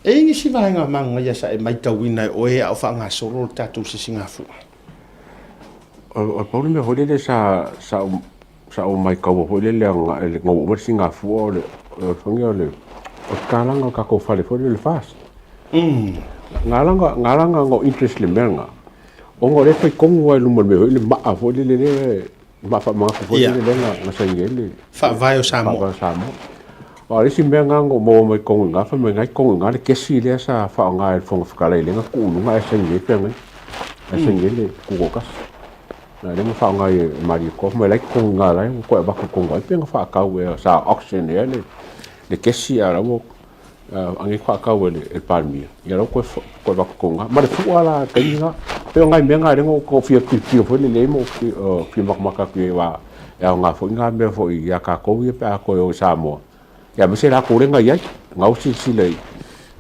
E i ai nisi vaega manaia sa e matauina e oe a o faagasolo le tatou sisigafua? O le pau le mea foi lele sa sa ou sa ou maitaua foi lele agai i le ina ua uma le sigafua o le o le o le tatalaga o le tatou fale foi lele o le FAST. Na ala na ona ou interest i le mea lena, ona o lea e fai tonu lava i luma o le mea foi lele, le maa foi lele lea, le maa faamanatu foi lele lea na saini ai le Faavae o Samoa. Faavae o Samoa. Aua o le isi mea lena na ou maua mai totonu i ina, fai mai o lena e i totonu i ina le kesi lea sa faaaoga e le Fofoga Fetalai lea na tuu i luga ae saini ai le feagaiga, ae saini ai le Tutoatasi. A o lea na faaaoga e Malietoa, fai mai o la e i totonu i ina o la e ua toe avatu i totonu ai pe na faatau ea, sa auction ea le kesi a o la ua anei faatau e le Palemia, ia la ua toe avatu i totonu i ina. Ma le fua la i le taimi lena. E pei o nai mea na lea na ou fia tilotilo foi lele i ai ma ou fia matamata atu i ai aua e aoga foi na mea foi ia tatou ia pe a toe o i Samoa, aemaise latou lea na i ai, na o silasila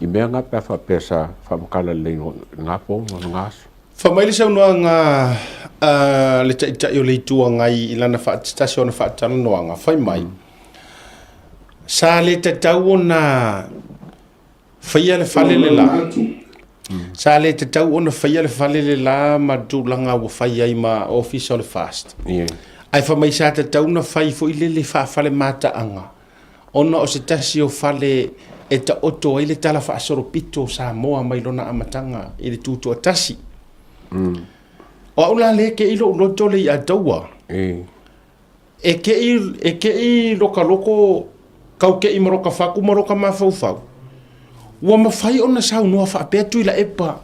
i mea na pe a faapea sa faamatala lelei i lena po ma lena aso. Fai mai le saunoaga a le Taitai o le Itu Agai i lana se tasi o ana faatalanoaga, fai mai, Sa le tatau ona faia le fale le la. Sa le tatau ona faia le fale le la ma le tulaga ua fai ai ma ofisa o le FAST. Ae fai mai sa tatau ona fai foi lele faafale mataaga ona o se tasi o fale e taoto ai le tala faasolopito o Samoa mai lona amataga i le tutoatasi. O au la lea e kei lou loto le ia taua. E kei, e kei loka loko, kau kei ma loka faku ma loka mafaufau. Ua mafai ona saunoa faapea Tuilaepa,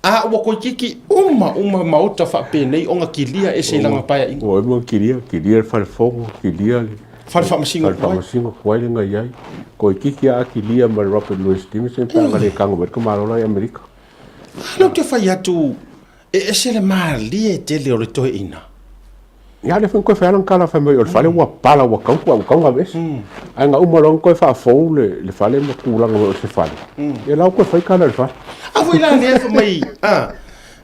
a ua koikiki uma uma maota faapenei ona kilia ese i lana paeaiga. Ua uma kilia, kilia le fale fono, kilia le fale faamasino fale faamasino tuai le na i ai. Koikiki a kilia ma le Robert Louis Stevenson pe a na le tago mai le tamaloa la i Amerika. A lea ou te fai atu, e ese le malie tele o le toeaina. Ia lea foi na toe fai lava lana tala fai mai o le fale ua pala ua tau ua tau ona aveese. Ae na uma loa ona toe faafou le fale ma tulaga mai o se fale, ia la ua toe fai tala i le fale. A foi la lea fai mai a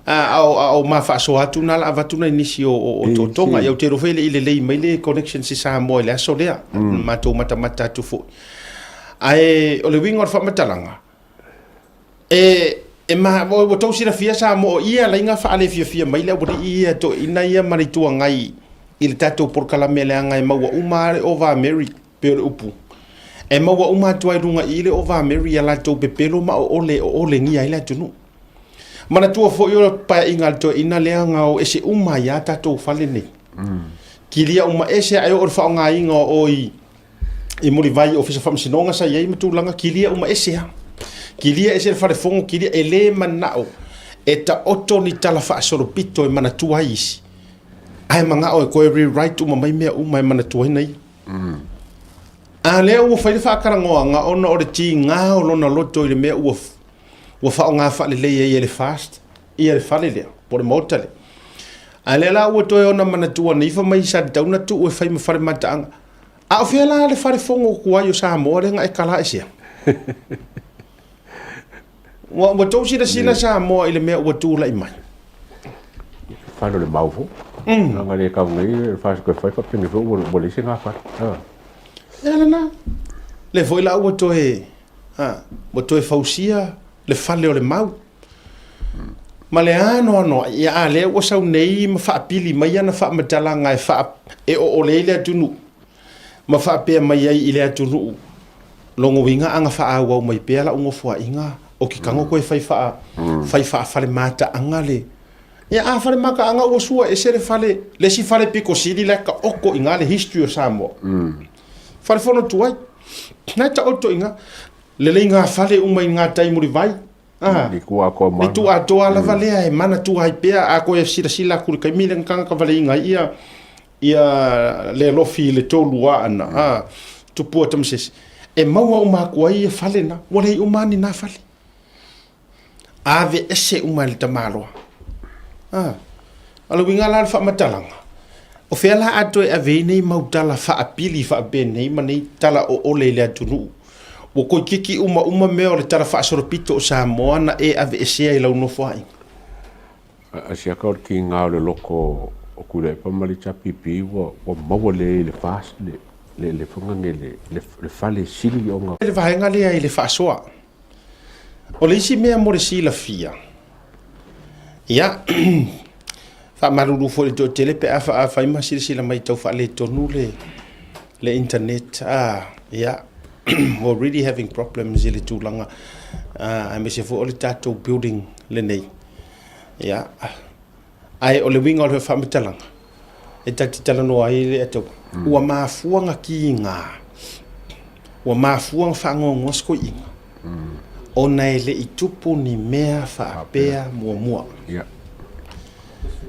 a o ma faasoa atu na la avatu nai nisi o totoga. Ia ou te iloa foi e le i lelei mai le connections i Samoa i le aso lea. Matou matamata atu foi. Ae o le uiga o le faamatalaga, E, e ma, ua outou silafia Samoa, o i e ala ai na faalefiafia mai le aualii ia, toeaiina ia ma le Itu Agai i le tatou polokalame leaga e maua uma lava le Ova Mary, pei o le upu. E maua uma atu lava i luga i i le Ova Mary i a latou pepelo ma oole e oolegia ai le atunuu. Manatua foi o le paeaiga a le toeaina lea na o ese uma ai lava tatou fale nei. Kilia uma ese ae oo i le faaaogaina o i i Mulivai Ofisa Faamasinoga sa i ai ma tulaga kilia uma ese lava. Kilia ese le fale fono, kilia e le manao e taoto ni tala faasolopito e manatua ai isi. Ae manao e toe rewrite uma mai mea uma e manatuaina ia. A lea ua fai le faatalanoaga ona o le tiga o lona loto i le mea ua ua faaaoga faalelei ai e le FAST ia le fale lea po o le maota lea. A lea la ua toe ona manatua nei fai mai sa tatau ona tuu e fai ma fale mataaga. A o fea la le fale fono tuai o Samoa lea na e tala esea? Ua tou silasila Samoa i le mea ua tulai mai. Fale o le mau foi. Leaga le tau nei le fale toe fai faapena foi ua leai se gafale. Ia lena. Lea foi la ua toe ua toe fausia le fale o le mau. Ma le anoanoai, ia a lea ua sau nei ma faapili mai ana faamatalaga e faa, e oole ai le atunuu, ma faapea mai ai i le atunuu, lona uiga a na faaauau mai pea lau nofoaiga, o ke tago koe fai faa, fai faafale mataaga le, ia a fale mataaga ua sua ese le fale, le isi fale pito sili la e taoto i ina le history o Samoa. Fale fono tuai, na e taoto i ina, lelei ngā fale uma i ngā tai mulivai, Ah, Le itu atoa le itu atoa lava lea e manatua ai pea a koe silasila atu i le taimi lea na tagata valeiga ai ia ia le alofi i le tolu aana a tupua tamasese e maua uma atu ai ia fale na ua leai uma ni na fale ave ese uma e le tamaloa a o le uiga la o le faamatalaga o fea la a toe ave ai nei mau tala faapili faapenei ma nei tala oole i le atunuu Ua koikiki umauma mea o le Tala Faasolopito o Samoa na e aveesea i lau nofoaiga. A siaka o le kiga o le loko o Tuilaepa ma le HRPP ua maua lelei e le FAST le fale sili ona. Le vaega lea i le faasoa. O le isi mea mo le silafia, ia, faamalulu foi i le toatele pe a afai ma silasila mai tau faaletonu le le internet, ah, ia, we're really having problems i le tulaga, aemaise foi o le tatou building lenei. Ia, ae o le uiga o le faamatalaga e ta te talanoa ai le atau, ua mafua na kiga, ua mafua na faanoanoa se toeaina, ona e le i tupu ni mea faapea muamua. Yeah.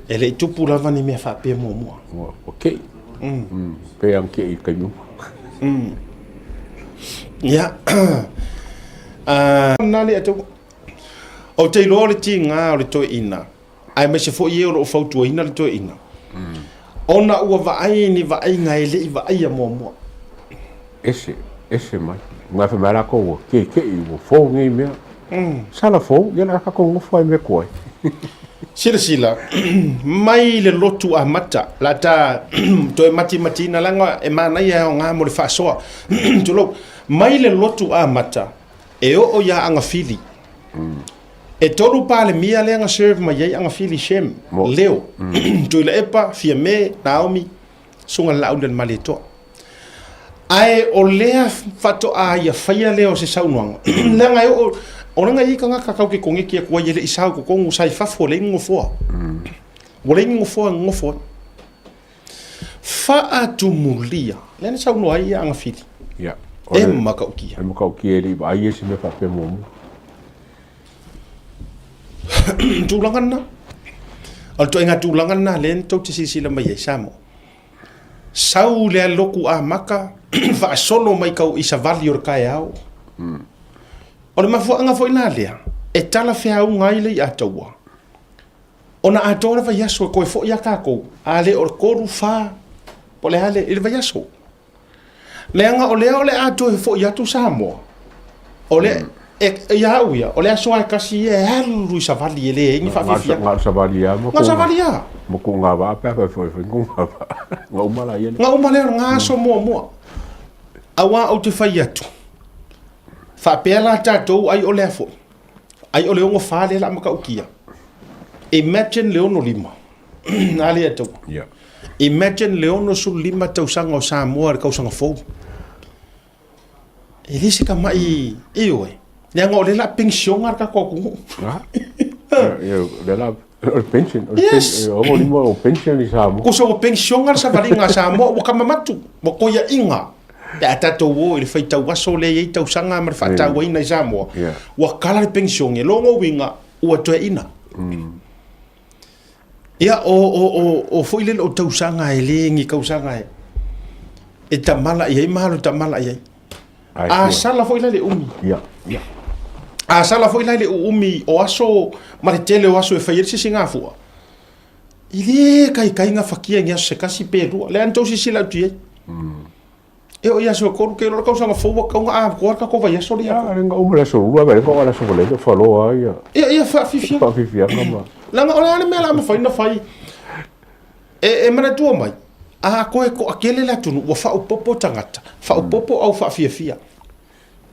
E le i tupu lava ni mea faapea muamua. Ua ua kei. Pe ang kei i taimi uma. Ia. Na le atau. Ou te iloa o le tiga o le toeaina, aemaise foi e o lo o fautuaina le toeaina, ona ua vaai ni vaaiga e le i vaaia muamua. Ese, ese mai. Aua fai mai lakou ua keke'i, ua fou nei mea. Sala fou, ia le a tatou nofo ai i mea tuai. Silasila mai le lotu amata, la ta toe matimatiina leaga e manaia e aoga mo le faasoa. Tulou, mai le lotu amata e oo iā Agafili. E tolu Palemia lea na serve mai ai Agafili, Shem, Leo, Tuilaepa, Fiame, Naomi, Susuga i le Laaulialemalietoa. Ae o lea faatoa ia faia lea o se saunoaga, leaga e oo, o leaga e i ai tagata tatou te koneti atu ai e le i sau i totonu, sa i fafo e leai ni nofoa. Ua leai ni nofoa e nonofo ai. Faatumulia, lea na saunoa ai ia Agafili. Ia. E matautia. E matautia e le i vaai ai se mea faapea muamua. Tulaga lena. O le ituaiga tulaga lena lea tou te silasila mai ai Samoa. Sau le lotu amata faasolo mai kau i savali o le taeao. O le mafuaaga foi la lea e talafeauga ai le i'a taua. Ona atoa le vaiaso e toe foi a tatou, a le o le 3, 4, po o le a le, i le vaiaso. Leaga o lea o le a toe foi atu Samoa, o le, e, ia au ia, o le aso lava e tasi ia e alu i savali e leai ni faafiafiaga. Na o le savali lava ma Na o le savali lava. Ma ku gavaa pe a fai foi foi ku gavaa. Na uma la ia. Na uma lea o lena aso muamua. Aua ou te fai atu, faapea la tatou ai o lea foi, Ai o le 64 lea la matautia. Imagine le 65. Na le atu. Yeah. Imagine le 65 tausaga o Samoa le tausaga fou. E le se tamai, ioe. Leaga o lea la penisiona le tatou atunuu. Ah. Ia, lea la o le pension, o le Yes. o lima o pension i Samoa. Kusa ua penisiona le savaliga a Samoa, ua kamamatu, ua koiaʻiga. Pe a tatou o i le faitau aso lea e i ai tausaga ma le faatauaina i Samoa, ua kala le penisione, lona uiga ua toeaina. Ia, o, o, o, o foi lele o tausaga e le ni tausaga e, e tamala i ai ma alu tamala i ai. A sala foi la le umi. Ia, ia. A sala foi la le uumi o aso ma le tele o aso e fai ai le sisigafua. E le kaikai gafatia i ni aso se tasi pe lua. Lea na tou silasila atu i ai. E oo i aso e tolu, ke iloa le tausaga fou ua tatau ona atoa le tatou vaiaso lea. Ia, na uma le aso lua, vai le aso valele, faloa ia. Ia, ia faafiafiaga. Faafiafiaga ma. Leaga o le a le mea o le a mafai ona fai. E, e manatua mai, a toe toatele le atunuu, ua faaopoopo tagata, faaopoopo au faafiafia.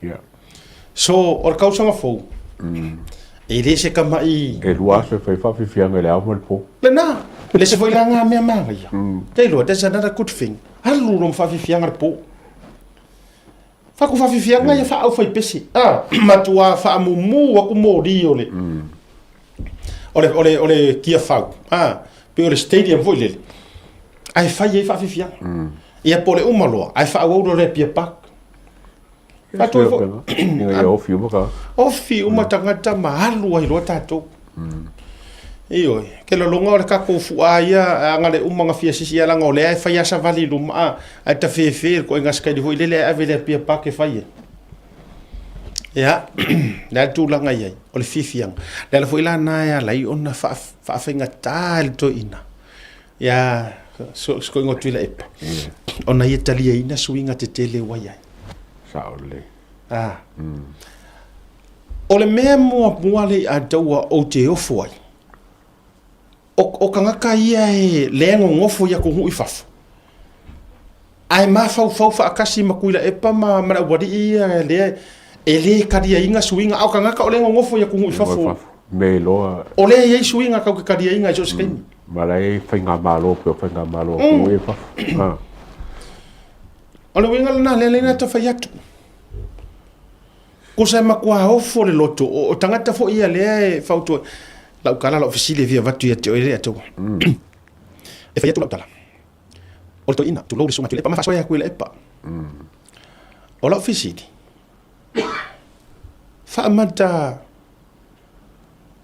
Yeah. So, o le tausaga fou, e le se tamai... E lua aso e fai faafiafiaga i le ao ma le po. Lena, le isi foi la ngā mea manaia. Te iloa, that's another good thing. Alu loa ma faafiafiaga le po. Faku faafiafiaga ia faaaufaipese. Ah, matua faamumu aku moli o le... O le, o le, o le Tiafau, ah, pei o le stadium foi lele, ae fai ai faafiafiaga. Ia po o le uma loa, ae faaauau loa le Apia Park. Faatoi foi. Ina ia ofi uma ka. Ofi uma tagata ma alu ai loa tatou. Ioe, ke lologa o le tatou fuaa ia aga le uma na fia sisi ia leaga o lea e fai lava savali i luma a, ae tafefe le ituaiga sikaili foi lele ae ave i le Apia Park e fai ai. Ia, le a le tulaga i ai, o le fiafiaga. Le ala foi la lena e ala ai ona faafaigata i le toeaina ia sikoiga o Tuilaepa, ona ia taliaina suiga tetele ua i ai. Sao lelei. Ah. O le mea muamua le ia taua ou te ofo ai, o tagata ia e lea e nonofo i atunuu i fafo, ae mafaufau faatasi ma Tuilaepa ma le aualii ia lea E lē kaliaina suiga, a o tagata o lea e nonofo i atunuu i fafo. Me iloa. O lea e i ai suiga tatou te kaliaina i so o se taimi. Ma la e i ai faigamalo pei o faigamalo a atunuu ia i fafo. O le uiga lena lea lea ta fai atu. Kusa e matua ofo le loto, o tagata foi ia lea e fautua. Lau tala lau fesili e fia avatu ia te oe le Atua. E fai atu lau tala. O le toeaina, tulou le susuga Tuilaepa, ma faasoa ia Tuilaepa. O lau fesili, faamata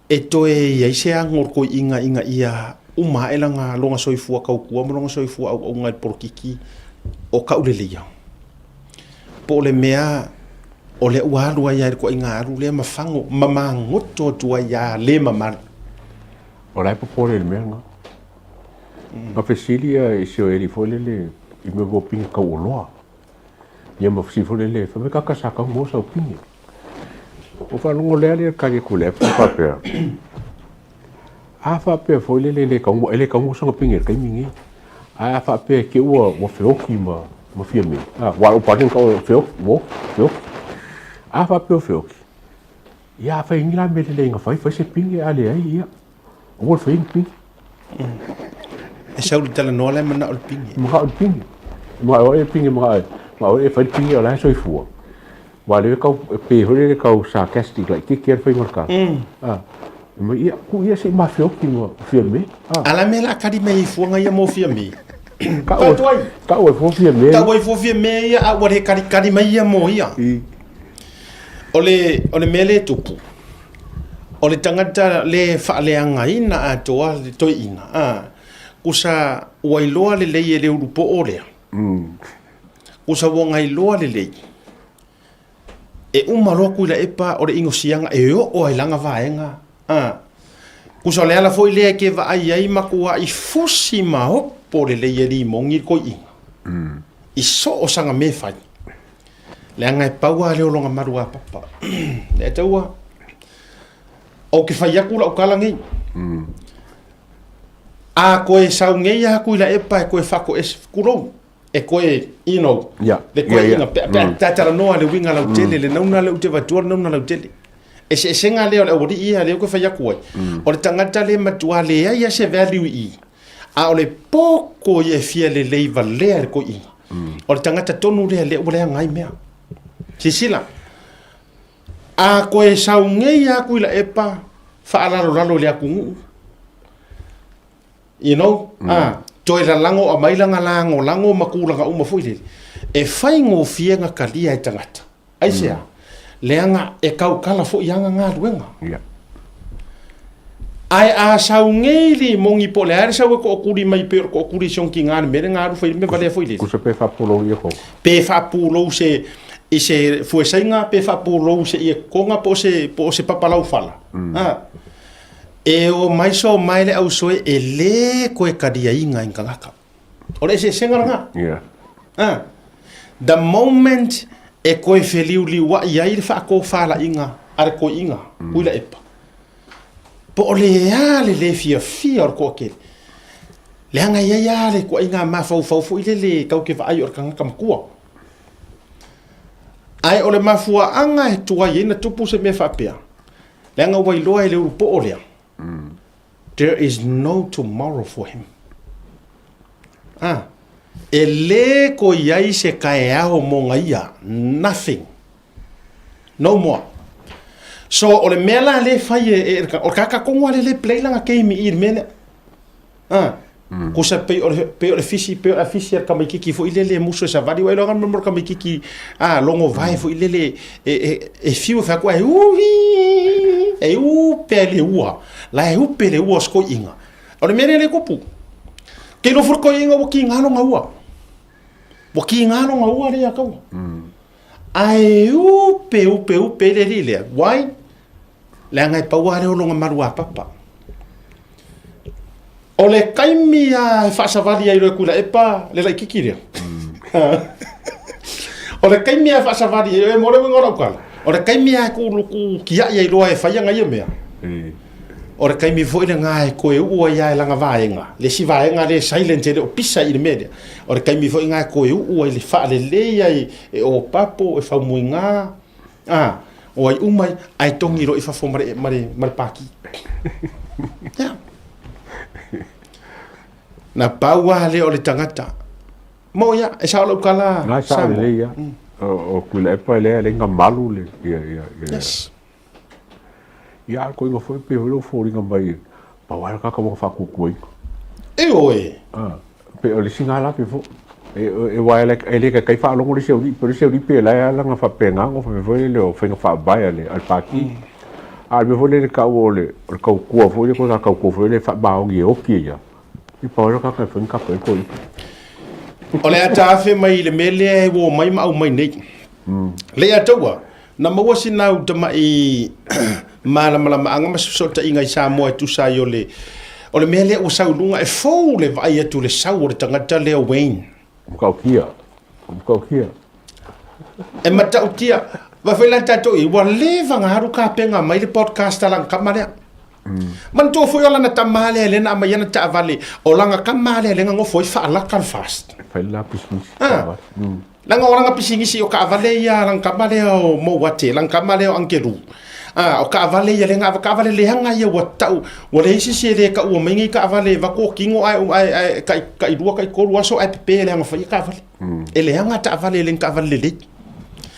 e toe i ai se ago o le toeaina ina ia uma ae lana lona soifua tautua ma lona soifua auauna i le polokiki o tauleleia? Po o le mea o lea ua alu ai lava i le ituaiga alu lea ma fago ma magoto atu ai lava le mamalu? O la e popole i le mea lena. Na fesili ia i si oe alii foi lele i mea mo pine tauoloa. Ia ma fesili foi lele, fai mai kaka sa tau maua sau pine. Ua faalogo lea le tali atu lea faapea. A faapea foi lele le tau e le tau maua sana pine i le taimi nei. Ae a faapea te ua ua feoki ma ma Fiame. A ua o pane ka o feoki, ua feoki. A faapea o feoki. Ia a fai ni la me lele ina fai fai se pine a leai ia. Aua le fai ni pine. E sau le talanoa la e manao le pine. Manao le pine. Manao e pine manao e. Manao e fai le pine o la e soifua. Aua lea tau e pei foi lele tau sarcastic laitiiti lava le faiga o le tala. Ah, ma ia ku ia se i mafioki ma Fiame. Ah. A la mea la kali mai fuaga ia mo Fiame. Tau ai. Tau ai fua Fiame. Tau ai fua Fiame ia a ua le kali kali mai ia mo ia. O le o le mea lea e tupu. O le tagata le faaleagaina atoa le toeaina, a, kusa ua iloa lelei e le ulupoo lea. Kusa ua gailoa lelei, e uma loa Tuilaepa o le inosiaga e oo ai lana vaega, a. Kusa o le ala foi lea e te vaai ai matuai fusi ma opo lelei e limoni le toeaina i so o sana mea e fai. Leaga e pau lava lea o lona malu apapa. Lea taua, ou te fai atu lau tala nei. A koe sau nei a Tuilaepa e koe faatoese, tulou, e koe, you know, le koe ina, pe, pe, talanoa le uiga lautele, le nauna lea ou te avatua le nauna lautele. Eseesega lea o le aualii ia lea ou te fai atu ai. O le tagata lea e matua leai lava se value i i. A o le poko ia e fia lelei valea e le toeaina. O le tagata tonu lea lea ua leaga ai mea. Silasila, a toe sau nei lava Tuilaepa faalalolalo i le atunuu, you know, a, toe lalago aumai lana lagolago ma tulaga uma foi lele, e faigofie ona talia e tagata. Aisea? Leaga e tautala foi ana galuega. Yeah. Ae a sau nei limoni po o le a le sau e tootuli mai pei o le tootuli i si ona tiga i le mea lea na alu fai ai le mea valea foi lele. Kusa pe faapulou ia kou. Pe faapulou se i se fuesaiga pe faapulou se ie koga po o se po o se papa laufala. A e o mai so mai le ausoe e lē koe kaliaina i ni tagata. O le eseesega lena. Yeah. Ah. The moment e koe feliuliuai ai le faatofalaiga a le toeaina, Tuilaepa, po o le a le le fiafia o le toatele, leaga e i ai lava le ituaiga mafaufau foi lele tatou te vaai o le tagata matua. Ae o le mafuaaga e tuai ai na tupu se mea faapea, leaga ua iloa e le ulupoo lea, There is no tomorrow for him. Ah, e lē koe i ai se kaeao mo nga ia, nothing. No more. So, o le mea la lē fai e, e, o le kaka tonu lava lea lē play lana game i i le mea lea. Ah, kusa pei o le, pei o le fisi, pei o le afisi a le tamaititi foi lele e musu e savali, ua iloa mo le tamaititi, ah, logo vae foi lele e, e, e fiu e fai atu ai, uhi, e upe ai le ua, la e upe le ua o se toeaina. O le mea lea le tupu. Kei iloa foi le toeaina ua kiga lona ua. Ua kiga lona ua lea taua. Ae upe, upe, upe le alii lea. Why? Leaga e pau lava lea o lona maluapapa. O le taimi lava e faasavali ai loa e Tuilaepa le laitiiti lea. O le taimi lava e faasavali ai, e mo le uiga o lau tala, o le taimi lava e tuulutu tiai ai loa e fai ana ia mea, o le taimi foi lena e toe uu ai lava e lana vaega, le isi vaega lea e silent e le o pisa i le mea lea, o le taimi foi lena e toe uu ai le faalelei ai e Opapo, e Faumuina. A, o ai uma ai, ae togi loa i fafo ma le, ma le, ma le paki. Ia. Na pau lava lea o le tagata. Mo ia, e sao lau tala. Na sao lelei ia. O Tuilaepa lea le malu le ia ia ia. Yes. Ia a koinga foi pe foi lou foliga mai pau lava le tagata ua faakukuaina. Ioe. Ah, pe o le isi gā la pe fo. E e wa e e le kai faalogo le isi aualii, pe o le isi aualii pe la e ala na faapena ona faapea foi lele o faiga faavae a le a le Pati. A o le mea foi lele taua o le o le tautua foi lele ko sa tautua foi lele faamaoni e oti ai lava. I pau le tagata e fai ni kapa ai koe. O le ata afe mai i le mea lea e uo mai ma aumai nei. Leiataua, na maua sina au tama'i malamalamaaga ma se fesootaiga i Samoa e tusa ai o le, o le mea lea ua sau i luga, e fou le vaai atu i le sau o le tagata lea o Wayne. Matautia. Matautia. E matautia. Vaai foi la tatou i ai, ua leva ona alu tapena mai le podcast a lana tama lea. Manatua foi o lana tama lea lea na aumai ana taavale, o lana tama lea lea na nofo ai faalaka le fast. Fai le la pisinisi. Ah. Leaga o lana pisinisi o taavale ia a lana tama lea o Mouate, lana tama lea o Angelu. A, o taavale ia lea na ava, taavale leaga ia ua tau, ua leai se isi e le taua mai nei taavale, vaeatu o tino ae, ae, ae tai, tai lua, tai tolu aso ae pepe leaga faia taavale. E leaga taavale e le ni taavale lelei.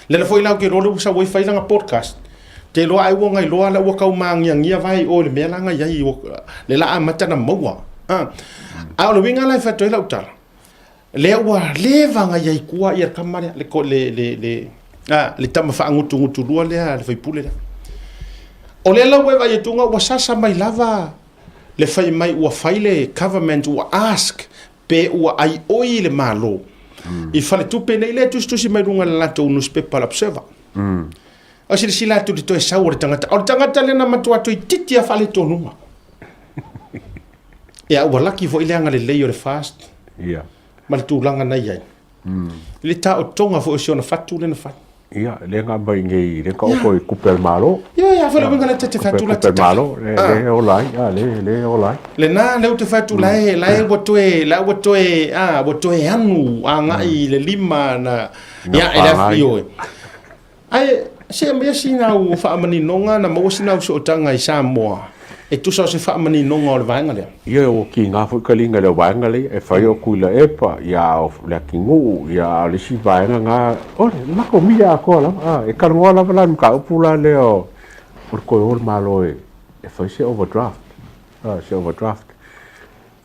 Le ala foi la ou te iloa lea ua sau ai fai lana podcast. Te iloa ai ua na iloa la ua tau māgiagia vae i o i le mea la na i ai, le la amata na maua. A, a o le uiga la e fai atu ai lau tala, Lea ua leva ona i ai i tua ia le tama lea, le, le, le, le, a, le tama faagutugutulua lea a le faipule lea. O lea la ua e vaai atu ua sasa mai lava le fai mai ua fai le government ua ask pe ua aioi le Malo i faletupe nei lea e tusitusi mai luga i le latou nusipepa le Observer. O silasila atu i le toe sau o le tagata. O le tagata lea na matua toeitiiti lava faaletonuga. Ia, ua laki foi le agalelei o le FAST Ia. ma le tulaga na i ai. I le taotoga foi o si ona fatu lea na fai. Ia, lea na aumai nei, lea taoto i tupe a le Malo. Ia, ia, foi le uiga lea ta te fai atu la te Tupe a le Malo, lea e ola ai, a, lea, lea e ola ai. Lena, lea ou te fai atu, la e, la e ua toe, la ua toe, a, ua toe anu agai i le lima na, ia, e le ioe. Ae se aumaia sina au faamaninoga na maua sina au sootaga i Samoa e tusa o se faamaninoga o le vaega lea. Ia ua kiga foi taliga i le vaega lea e fai o Tuilaepa, ia o Leatinuu, ia a o le isi vaega na, o le matou mila atoa lava. A e talanoa lava la i le mataupu la lea o le toe o le Malo e fai se overdraft, se overdraft.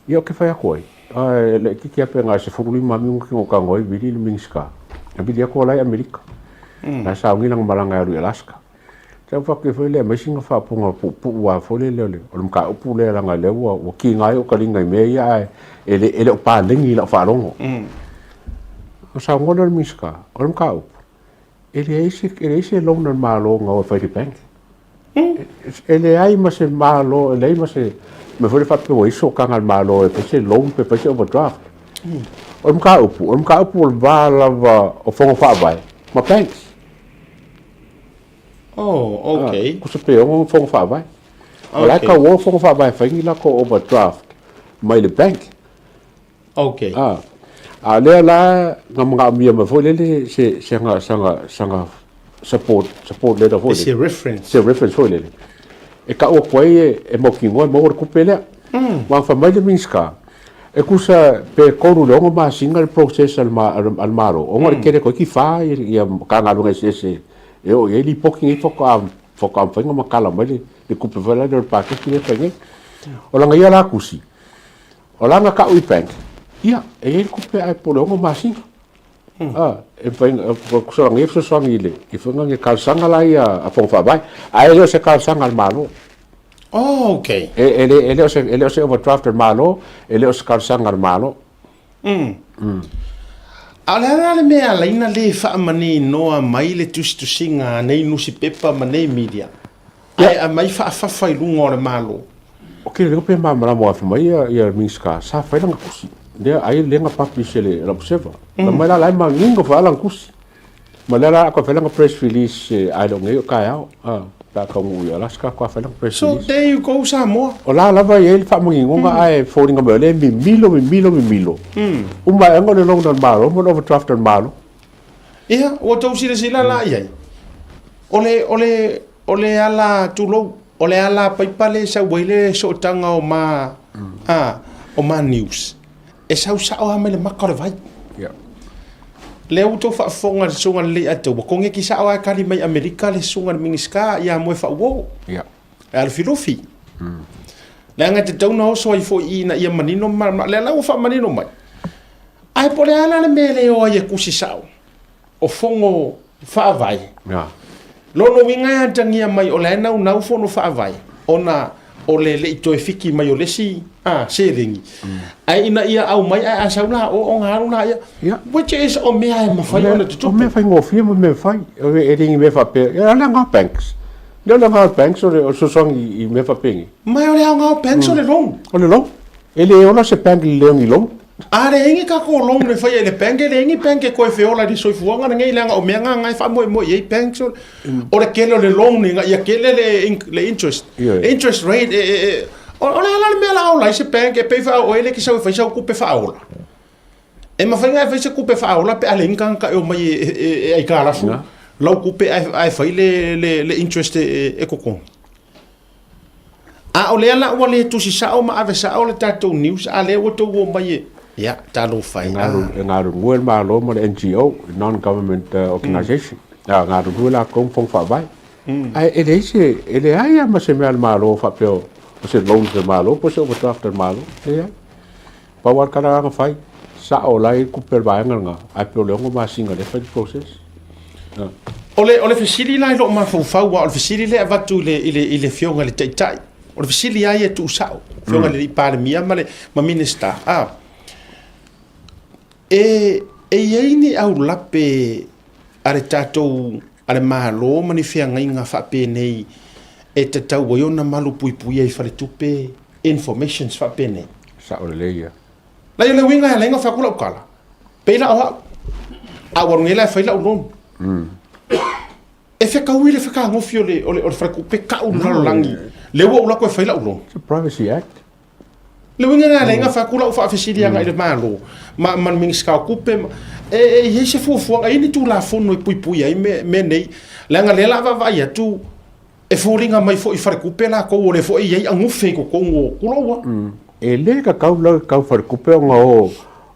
Ia ou te fai atu ai, ae laitiiti lava pe na o le 15 minute na ou talanoa ai vili le Minisita. Na vili atu o la e i Amerika. Na e sauni lana malaga e alu i Alaska. Sau fai atu foi lea aumai sina faaupuga puupuu lava foi lele o le o le mataupu lea leaga o lea ua ua kiga ai ou taliga i mea ia ae e le e le o paleni i lau faalogo. Ona saunoa lea o le Minisita, o le mataupu, e leai se e leai se loan a le Malo na o e fai i le bank. E leai ma se Malo, e leai ma se mea foi lea faapea ua i ai se sootaga a le Malo e fai se loan pe fai se overdraft. O le mataupu, o le mataupu o le va lava o Fono Faavae ma banks. Oh, okay. Tusa pe ono Fono Faavae. O la e tau o Fono Faavae e fai ni latou overdraft mai le bank. Okay. A, a lea la na manaomia mai foi lele se se aga saga saga support support letter foi Se reference. Se reference foi lele. E tau atu ai e, e mautinoa e maua le tupe lea. Ua fai mai le Minisita, e tusa pe 3 i le 6 masina le process a le, a le Malo, ona o le tele toeitiiti fa ia, ia Matagaluega eseese e oo i ai lipoti nei faatoa faatoa mafai ona matala mai le, le tupe foi lea o le paketi lea e fai nei. O lana ia la tusi, O lana kau i bank, ia, e i ai le tupe ae po o le 6 masina. A, e mafai ona, tusa lana ia fesoasoani i le, i faiga ni talosaga la ia a Fono Faavae, ae le o se talosaga a le Malo. Oh, okay. E, e le, e le o se, e le o se overdraft a le Malo, e le o se talosaga a le Malo. A o le a la le mea e ala ai ona le faamaninoa mai le tusitusiga a nei nusipepa ma nei media, ae aumai faafafa i luga o le Malo? Ok, lea pe malamalama aua fai mai ia ia Minisita sa fai lana tusi. Lea ai lea na publish e le Observer. Mm. Mai la la e manino fa lana tusi. Ma lea la ko fai lana press release ai lo nei o taeao. Ah, pe a taunuu i Alaska ko fai lana press So release. there you go Samoa. O la lava e i ai le faamaninoga mm. ae foliga mai o lea e mimilo mimilo mimilo. Uma aega o le loan a le Malo ma le overdraft a le Malo. Ia, ua tou silasila la i ai. O le, o le, o le ala, tulou, o le ala paipa lea e sau ai le sootaga o ma, a, o ma news, e sau sao lava mai le maka o le vai. Yeah. Lea ua outou faafofoga i le susuga i le Leiataua, ua koneki sao lava e kali mai Amerika le susuga i le Minisita ia Moefaauo. Yeah. E alufilufi. Leaga e tatau ona oso ai foi i ina ia manino ma malamalama. Lea la ua faamanino mai. Ae po o le a la le mea e le o ai e tusi sao o fono faavae. Yeah. Lona uiga e atagia mai o la e naunau fono faavae ona o le le i toe fiki mai o le isi seleni. Ae ina ia aumai ae a sau la o ona alu laia. Yeah. Which is o mea e mafai ona O tutupu. mea faigofie ma mea fai. E le ni mea faapea. Ia, o le aoga o banks. Lea o le aoga o banks o le fesoasoani i mea faapeni. Ma o le aoga o banks o le loan. O le loan. E le ola se bank i le leai o ni loan. A leai ni tatou loan e faia i le bank, e leai ni bank e toe feola i le soifuaga lenei leaga o mea na na e faamoemoe i ai banks o le tele o le loan ina ia tele le interest. Interest rate e, e, e o le a la le mea la ola ai se bank e pei foi a oe le e te sau e fai sau tupe faaola. E mafai ona e fai se tupe faaola pe a leai ni tagata e omai e aitalafu lau tupe ae fai le interest e totogi. A o lea la ua le tusi sao ma ave sao le tatou news, a lea ua tou omai e, ia, talofa e. E galulue le Malo ma le NGO, Non Government Organisation, a galulue lakou ma fono faavae. Ae e leai se, e leai lava ma se mea a le Malo faapea o se loan a le Malo po o se overdraft a le Malo, leai. Pau lava le tala na fai, sao la e i ai le tupe a le vaega lena, ae pei o le 6 masina lea e fai le process. O le, o le fesili la i lou mafaufau, aua o le fesili lea e avatu i le, i le, i le Afioga i le Taitai, o le fesili lava ia e tuusao, Afioga i le Palemia ma le ma Minisita, a, e, e i ai ni aulape a le tatou, a le Malo ma ni feagaiga faapenei e tatau ai ona malupuipuia i faletupe informations faapenei? Sao lelei ia. Lai o le uiga e ala ai ona fai atu lau tala, pei la o au, a ua alu nei la e fai lau loan. E fetaui le fetagofi o le, o le, o le faletupe kau i le lalolagi, lea ua ou alu atu e fai lau loan. It's a Privacy Act. Le uiga lena e ala ai ona fai atu lau faafesili agai i le Malo ma, ma le Minisita o Tupe, ma, e, e i ai se fuafuaga, e i ai ni Tulafono e puipuia ai mea, mea nei, leaga lea o le a vaavaai atu, E foliga mai foi i faletupe latou o lea foi e i ai agufe i totonu o tulou a. E le tatau la tau faletupe ona o,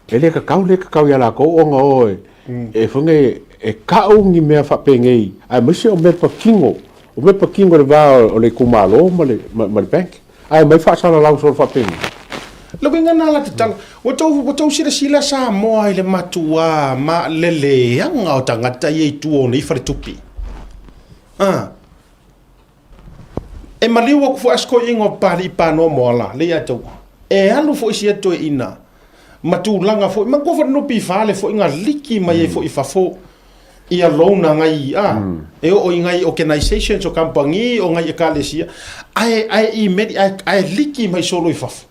e le tatau le tatau ia latou ona o e foi nei e kau ni mea faapenei aemaise o mea patino, o mea patino i le va o le itumalo ma le ma le bank ae aumai faasalalau solo faapenei. Le uiga lena la tatala, ua tou ua tou silasila Samoa i le matuā ma le leaga o tagata ia i tua o nei faletupe. A. E maliu atu foi a si toeaina o Papalii Panoa Moala, lea ia te au, e alu foi sia toeaina ma tulaga foi, manatua foi le NPF le foi na liki mai ai foi i fafo ia loan a nai, a, e oo i nai organizations o kamupani o nai ekalesia, ae, ae email, ae, ae liki mai solo i fafo.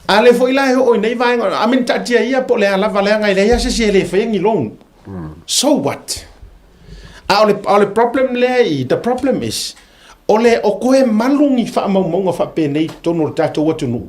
A lea foi la e oo i nei vaega, I mean, taatia ia po o le a lava, leaga e leai lava se isi e le faia ni loan. So what? A o le, a o le problem lea i, the problem is, o le, o toe malu ni faamaumauga faapenei i totonu o le tatou atunuu.